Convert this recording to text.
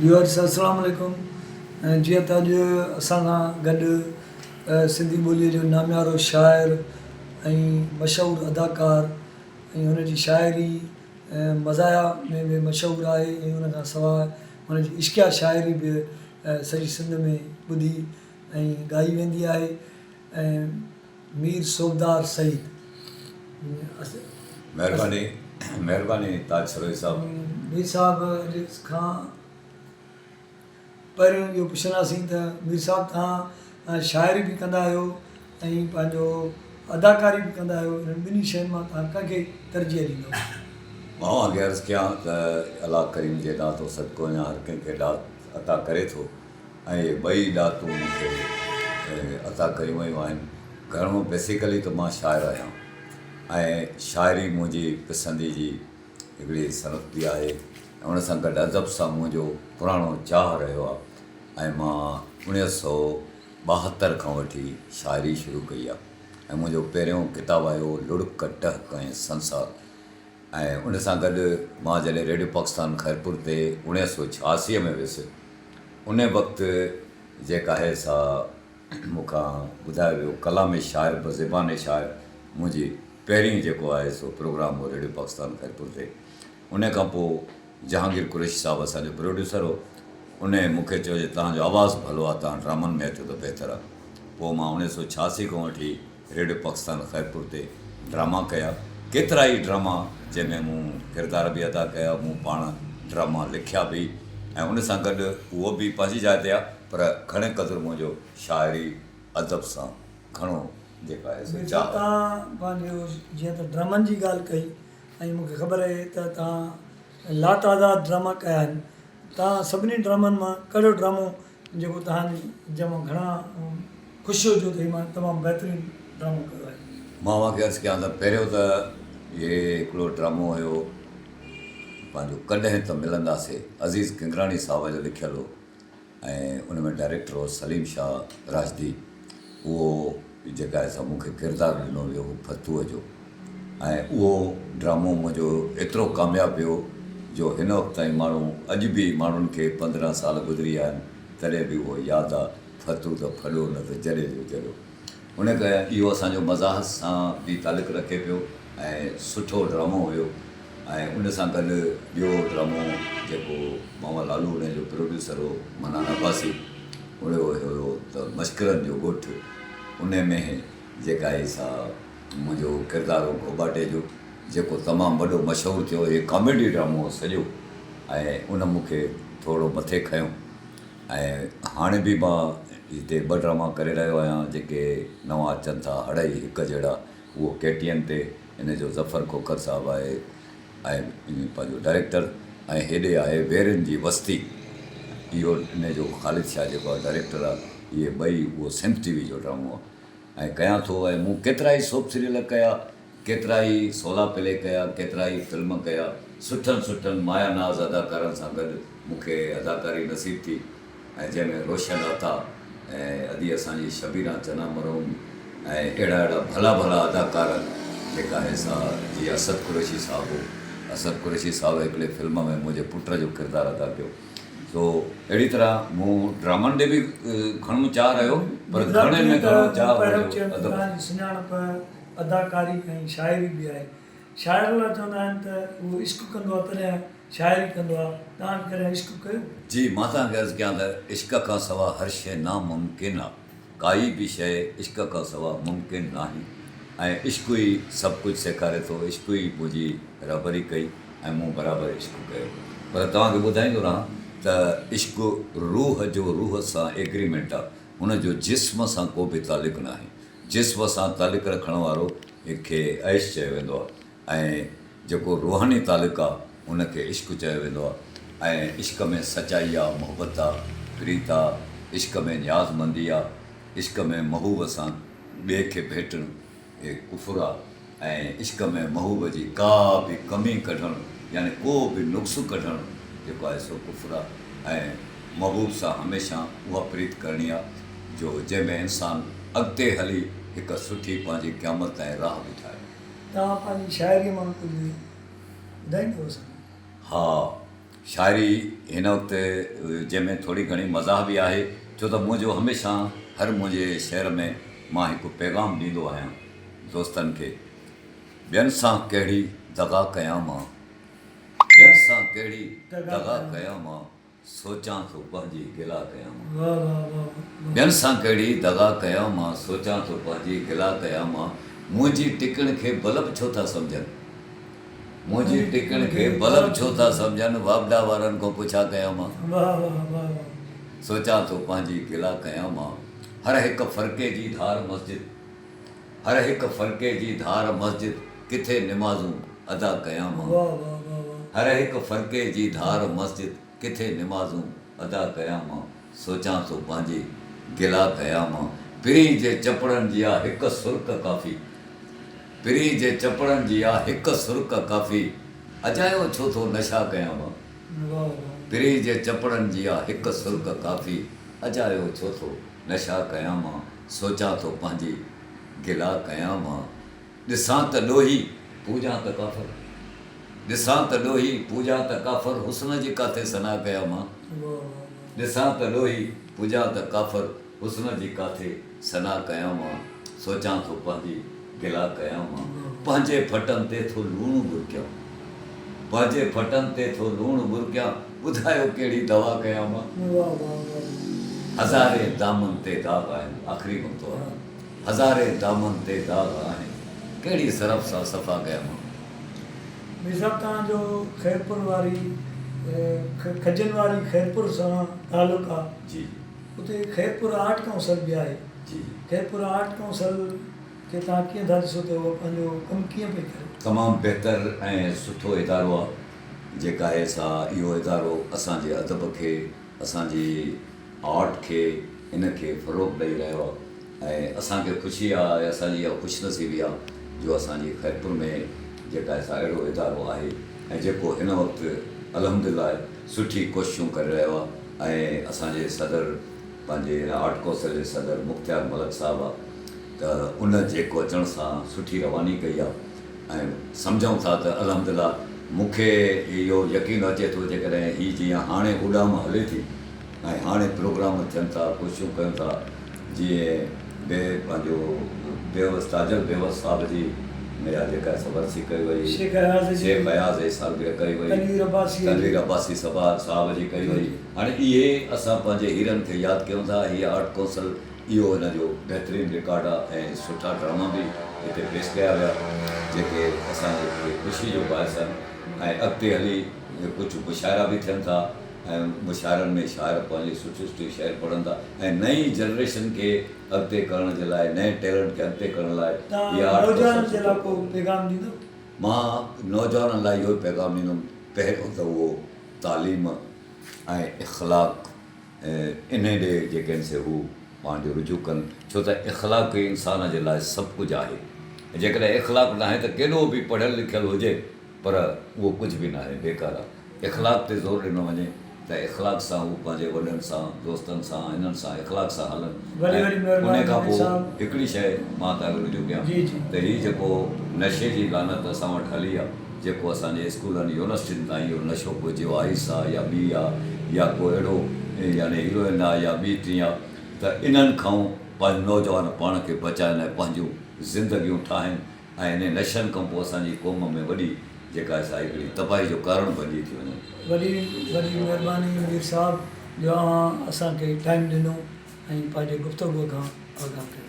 Viewers السلام عليڪم جيئن ته اڄ اسان سان گڏ سنڌي ٻوليء جو ناميارو شاعر ۽ مشهور اداڪار ۽ هن جي شاعري مزاحيه ۾ به مشهور آهي ۽ ان کان سواء هن جي عشقيه شاعري به سڄي سنڌ ۾ ٻڌي ۽ ڳائي ويندي آهي ۽ مير صوبدار سعيد. مهرباني مهرباني تاج سروهي صاحب. مير صاحب اڄ کان پهريون اهو پڇنداسين ته مير صاحب توهان شاعري به ڪندا آهيو ۽ پنهنجو اداڪاري به ڪندا آهيو انهن ٻنهي شين مان توهان ڪنهن کي ترجيح ڏيندو؟ مان اوهان کي عرض ڪيان ته الله ڪريم جي ڏات و صدقو اڃا هر ڪنهن کي ڏات عطا ڪري ٿو ۽ اهي ٻئي ڏاتون مون کي عطا ڪيون ويون آهن. گهڻو بيسيڪلي ته مان شاعر آهيان ۽ شاعري منهنجي پسندي جي هڪڙي صنف به آهي ۽ ان سان گڏ ادب سان منهنجو پراڻو چاهه رهيو آهي ۽ مان اوڻيهه سئو 72 کان وٺي شاعري شروع ڪئي آهي ۽ منهنجو پهريون ڪتاب آيو لڙڪ ٽهڪ ۽ سنسار ۽ ان سان گڏ مان جڏهن ريڊيو پاڪستان خيرپور تي 1986 ۾ ويس ان وقت جيڪا آهي سا مون کان ٻڌايو ويو ڪلام شاعر بزبان شاعر منهنجي پهرين جيڪو آهي سو پروگرام هو ريڊيو پاڪستان خيرپور تي ان کان پوء جهانگير قريشي صاحب اسان جو پروڊيوسر هو ان مون کي چيو جي توهان جو آواز ڀلو آهي توهان ڊرامن ۾ اچو ته بهتر آهي پوء مان 1986 کان وٺي ريڊيو پاڪستان خيرپور تي ڊراما ڪيا، ڪيترائي ڊراما جنهن ۾ مون ڪردار به ادا ڪيا، مون پاڻ ڊراما لکيا به ۽ ان سان گڏ اهو به پنهنجي جاء تي آ پر گهڻي قدر منهنجو شاعري ادب سان گهڻو جيڪا آهي سو مير چاهه صاحب آهي. توهان پنهنجو جيئن ته ڊرامن جي ڳالهه ڪئي ۽ مون کي خبر آهي ته توهان لاتعداد ڊراما ڪيا آهن توهان سڀني ڊرامن مان ڪهڙو ڊرامو جيڪو توهان جنهن مان گهڻا خوش هجو ته هي مان تمام بهترين ڊرامو ڪيو آهي. مان اوهان کي عرض ڪيان ته پهريون ته هي هڪڙو ڊرامو هيو پنهنجو ڪڏهن ته ملنداسي عزيز ڪنگراڻي صاحب جو لکيل هو ۽ ان ۾ ڊائريڪٽر هو سليم شاهه راشدي اهو جيڪا آهي سا مون کي ڪردار ڏنو ويو هو ڦتوء جو ۽ اهو ڊرامو منهنجو ايترو ڪامياب ويو جو هن وقت تائين ماڻهو اڄ به ماڻهن کي 15 سال گذري ويا آهن تڏهن به اهو ياد آ ڦتو ته ڦڏو نه ته جڏي جو جڏو. ان ڪري اهو اسان جو مزاح سان به تعلق رکي پيو ۽ سٺو ڊرامو هيو ۽ ان سان گڏ ٻيو ڊرامو جيڪو ماما لالو ان جو پروڊيوسر هو منان عباسي ان جو هيو ته مشڪرن جو ڳوٺ ان ۾ جيڪا هي سا منهنجو ڪردار هو گهوٻاٽي جو جيڪو تمام وڏو مشهور ٿيو هي ڪاميڊي ڊرامو هو سڄو ۽ ان مون کي ٿورو مٿي کنيو ۽ هاڻي به مان هتي ٻه ڊراما ڪري رهيو آهيان جيڪي نوان اچن ٿا هڙئي هڪ جهڙا اهو ڪي ٽي اين تي ان جو ظفر کوکر صاحب آهي ۽ پنهنجو ڊائريڪٽر ۽ هيڏي آهي ويرين جي وستي اهو ان جو خالد شاهه جيڪو آهي ڊائريڪٽر آهي اهي ٻئي اهو سنڌ ٽي وي جو ڊرامو آهي ۽ ڪيان ٿو ۽ مون ڪيترائي سوپ سيريل ڪيا ڪيترائي سولا پلي ڪيا ڪيترائي فلم ڪيا سٺن سٺن مايا ناز اداڪارن سان گڏ مون کي اداڪاري نصيب ٿي ۽ جنهن ۾ روشن عطا ۽ ادي اسان جي شبيران چنا مرحوم ۽ اهڙا اهڙا ڀلا ڀلا اداڪار جيڪا آهي سا جي اسد قريشي صاحب هو اسد قريشي صاحب هڪڙي فلم ۾ منهنجي پٽ جو ڪردار ادا ڪيو سو اهڙي طرح مون ڊرامن ڏي به گهڻو چاهه رهيو پر گهڻي ۾ گهڻو چاهه منهنجو ادب سان. سڃاڻپ اداڪاري ۽ شاعري به آهي. شاعر لاء چوندا آهن ته اهو عشق ڪندو آهي تڏهن شاعري ڪندو آهي. توهان به ڪڏهن عشق ڪيو؟ جي مان توهان کي عرض ڪيان ته عشق کان سوا هر شيء ناممڪن آ. ڪائي به شيء عشق کان سوا ممڪن ناهي ۽ عشق ئي سڀ ڪجهه سيکاري ٿو. عشق ئي منهنجي رهبري ڪئي ۽ مون برابر عشق ڪيو. پر توهان کي ٻڌائيندو رهان ته عشق روح جو روح سان ايگريمينٽ آ. هن جو جسم سان ڪو به تعلق ناهي. جسم سان تعلق رکڻ وارو کي عيش چيو ويندو آهي ۽ جيڪو روحاني تعلق آهي ان کي عشق چيو ويندو آهي ۽ عشق ۾ سچائي آهي، محبت آهي، پريت آهي، عشق ۾ نيازمندي آهي، عشق ۾ محبوب سان ٻئي کي ڀيٽڻ اهي ڪفر آهي ۽ عشق ۾ محبوب جي ڪا به ڪمي ڪڍڻ يعني ڪو به نقص ڪڍڻ جيڪو آهي سو ڪفر آهي ۽ محبوب سان هميشه اها پريت ڪرڻي آهي جو جنهن ۾ انسان اڳتي هلي هڪ سٺي پنهنجي قيامت تائين راهه به ٺاهي. توهان پنهنجي شاعريء مان ڪجهه ٻڌائيندؤ اسان کي؟ ها، شاعري هن وقت جنهن ۾ ٿوري گهڻي مزاح به آهي ڇو ته منهنجو هميشه هر منهنجي شعر ۾ مان هڪ پيغام ڏيندو آهيان دوستن کي ٻين سان ڪهڙي دغا ڪيان مان ٻين سان ڪهڙي دغا ڪيان مان سوچان ٿو پنهنجي گلا ڪيان مان. ٻين سان ڪهڙي دغا ڪيان مان سوچان ٿو پنهنجي گلا ڪيان مان منهنجي ٽڪڻ کي بلب ڇو ٿا سمجهن منهنجي ٽڪڻ کي بلب ڇو ٿا سمجهن واپڊا وارن کان پڇا ڪيان مان سوچان ٿو پنهنجي گلا ڪيان مان هر هڪ فرقي جي ڌار مسجد هر هڪ فرقي جي ڌار مسجد ڪٿي نمازون ادا ڪيان مان هر هڪ فرقي جي ڌار مسجد ڪٿي نمازون ادا ڪيان مان سوچان ٿو پنهنجي گلا ڪيان مان پرين جي چپڙن جي آ هڪ سرڪ ڪافي پرين جي چپڙن جي آ هڪ سرڪ ڪافي اجايو ڇو ٿو نشا ڪيان مان پرين جي چپڙن جي آ هڪ سرڪ ڪافي اجايو ڇو ٿو نشا ڪيان مان، سوچان ٿو پنهنجي گلا ڪيان مان. ڏسان ته ڏوهي، پوڄان ته ڪافر. ڏسان ته ڏوهي، پوڄان ته ڪافر، حسن جي ڪاٿي ثنا ڪيان مان. ڏسان ته ڏوهي، پوڄان ته ڪافر، حسن جي ڪاٿي ثنا ڪيان مان. سوچان ٿو پنهنجي گلا ڪيان مان. پنهنجي ڦٽن تي ٿو لوڻ ٻرڪيان. پنهنجي ڦٽن تي ٿو لوڻ ٻرڪيان، ٻڌايو ڪهڙي دوا ڪيان مان. هزارين دامن تي داغ آهن، آخري نقطو آهي، هزارين دامن تي داغ آهن، ڪهڙي صرف سان صفا ڪيان مان. مير صاحب توهان جو خيرپور واري کجين واري خيرپور سان تعلق آ. جي. اتي خيرپور آرٽ ڪائونسل به آهي. جي. خيرپور آرٽ ڪائونسل کي توهان ڪيئن ٿا ڏسو ته اهو پنهنجو ڪم ڪيئن پئي ڪري؟ تمام بهتر ۽ سٺو ادارو آ جيڪا آهي سا اهو ادارو اسان جي ادب کي اسان جي آرٽ کي ان کي فروغ ڏئي رهيو آ ۽ اسان کي خوشي آ ۽ اسان جي اها خوش نصيبي آ جو اسان جي خيرپور ۾ جيڪا آهي سا اهڙو ادارو آهي ۽ جيڪو هن وقت الحمدلله سٺي ڪوششون ڪري رهيو آ ۽ اسان جي صدر پنهنجي هن آرٽ ڪونسل جي صدر مختيار ملڪ صاحب آ ته ان جيڪو اچڻ سان سٺي رواني ڪئي آ ۽ سمجهون ٿا ته الحمدلله مون کي اهو يقين اچي ٿو جيڪڏهن هي جيئن هاڻي اڏام هلي ٿي ۽ هاڻي پروگرام ٿين ٿا ڪوششون ڪيون ٿا جيئن بي پنهنجو بيوس تاجل بيوس صاحب جي اها جيڪا سا ورسي ڪئي وئي شيخ اياز جي شيخ اياز جي سالگرهه ڪئي وئي تنوير عباسي جي تنوير عباسي صاحب جي ڪئي وئي هاڻي اهي اسان پنهنجي هيرن کي ياد ڪيون ٿا هي آرٽ ڪونسل اهو هن جو بهترين رڪارڊ آ ۽ سٺا ڊراما به هتي پيش ڪيا ويا جيڪي اسان کي خوشي جو باعث آهن ۽ اڳتي هلي ڪجهه مشاعرا به ٿين ٿا ۽ مشاعرن ۾ شاعر پنهنجي سٺي سٺي شعر پڙهن ٿا ۽ نئين جنريشن کي اڳتي ڪرڻ جي لاء نئين ٽيلنٽ کي اڳتي ڪرڻ لاء توهان هي آرٽ نوجوانن ڪونسل جي لاء سٺو ڪو پيغام ڏيندو؟ مان نوجوانن لاء اهو ئي پيغام ڏيندم پهريون ته اهو تعليم ۽ اخلاق انهي ڏي جيڪي آهن سي هو پاڻ جو رجوع ڪن ڇو ته اخلاق ئي انسان جي لاء سڀ ڪجهه آهي ۽ جيڪڏهن اخلاق ناهي ته ڪيڏو به پڙهيل لکيل هجي پر اهو ڪجهه به ناهي بيڪار آهي اخلاق تي زور ڏنو وڃي ته اخلاق سان هو پنهنجي وڏن سان دوستن سان هنن سان اخلاق سان هلن وڏي وڏي ۽ انهي مهرباني کان مير پوء صاحب. هڪڙي شيء مان توهان کي رجوع ڪيان جي جي. ته هي جيڪو نشي جي لعنت اسان وٽ هلي آهي جيڪو اسان جي اسڪولن يونيورسٽين تائين اهو نشو پهچيو آئيس آ يا ٻي آ يا ڪو اهڙو يعني هيروئن آ يا ٻي ٽين آ ته انهن کان پنهنجا نوجوان پاڻ کي بچائن ۽ پنهنجون زندگيون ٺاهن ۽ انهي نشن کان پوء اسان جي قوم ۾ وڏي جيڪا آهي سا هڪڙي تباهي جو ڪارڻ بنجي ٿي وڃن. وڏي وڏي مهرباني مير صاحب جو اوهان اسان کي ٽائيم ڏنو ۽ پنهنجي گفتگو کان آگاهه ڪيو.